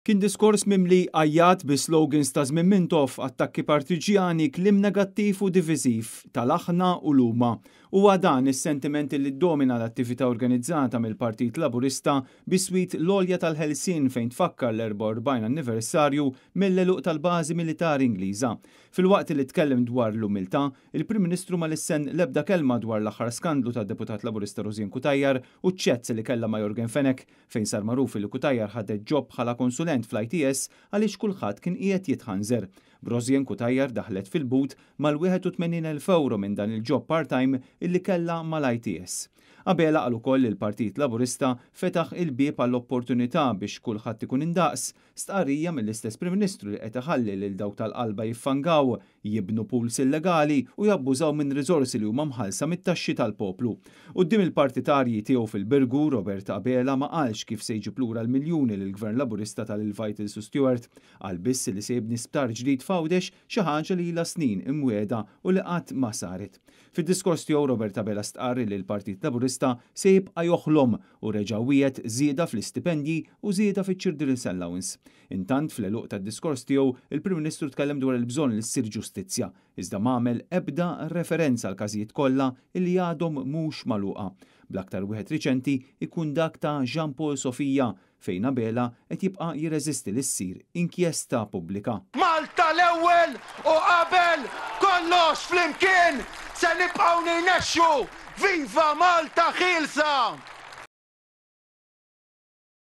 Kien diskors mimli għajjat bi slogans ta' żmien Mintoff, attakki partiġjani, kliem negattiv u diviżiv, tal-aħna u l-huma. Huwa dan is-sentiment li ddomina l-attività organizzata mill-Partit Laburista biswit l-Għolja tal-Ħelsien fejn tfakkar l-44 anniversarju mill-għeluq tal-bażi militari Ingliża. Filwaqt li tkellem dwar l-umiltà, il-Prim Ministru ma lissen l-ebda kelma dwar l-aħħar skandlu tad-Deputat Laburista Rosianne Cutajar u ċ-chats li kellha ma' Yorgen Fenech fejn sar magħruf li Cutajar ħadet job bħala konsulent fl-ITS għaliex kulħadd kien qiegħed jitħanżer. B'Rosianne Cutajar daħlet fil-but mal-81,000 euro minn dan il-job part-time illi kellha mal-ITS. Abela qal ukoll li l-Partit Laburista fetaħ il-bieb għall-opportunità biex kulħadd ikun indaqs, stqarrija mill-istess Prim Ministru li qed iħalli lil dawk tal-qalba jiffangaw, jibnu pools illegali u jabbużaw minn riżorsi li huma mħallsa mit-taxxi tal-poplu. Quddiem il-partitarji tiegħu fil-Birgu, Robert Abela ma qalx kif se jġib lura l-miljuni lil Gvern Laburista tal-Vitals u Steward, qal biss li se jibni sptar ġdid f'Għawdex, xi ħaġa li ilha snin imwiegħda u li qatt ma saret. Fid-diskors tiegħu Robert Abela stqarr li l-Partit Laburista se jibqa' joħlom u reġa' wiegħed żieda fl-istipendji u żieda fiċ-Children's Allowance. Intant fl-għeluq tad-diskors tiegħu il-Prim Ministru tkellem dwar il-bżonn li ssir ġustizzja, iżda m'għamel ebda referenza għal każijiet kollha li għadhom mhux magħluqa. Bl-aktar wieħed riċenti ikun dak ta' Jean Paul Sofia fejn Abela qed jibqa' jirreżisti li ssir inkjesta pubblika. Malta l-ewwel u qabel kollox, flimkien se nibqgħu nirnexxu! Viva Malta ħielsa!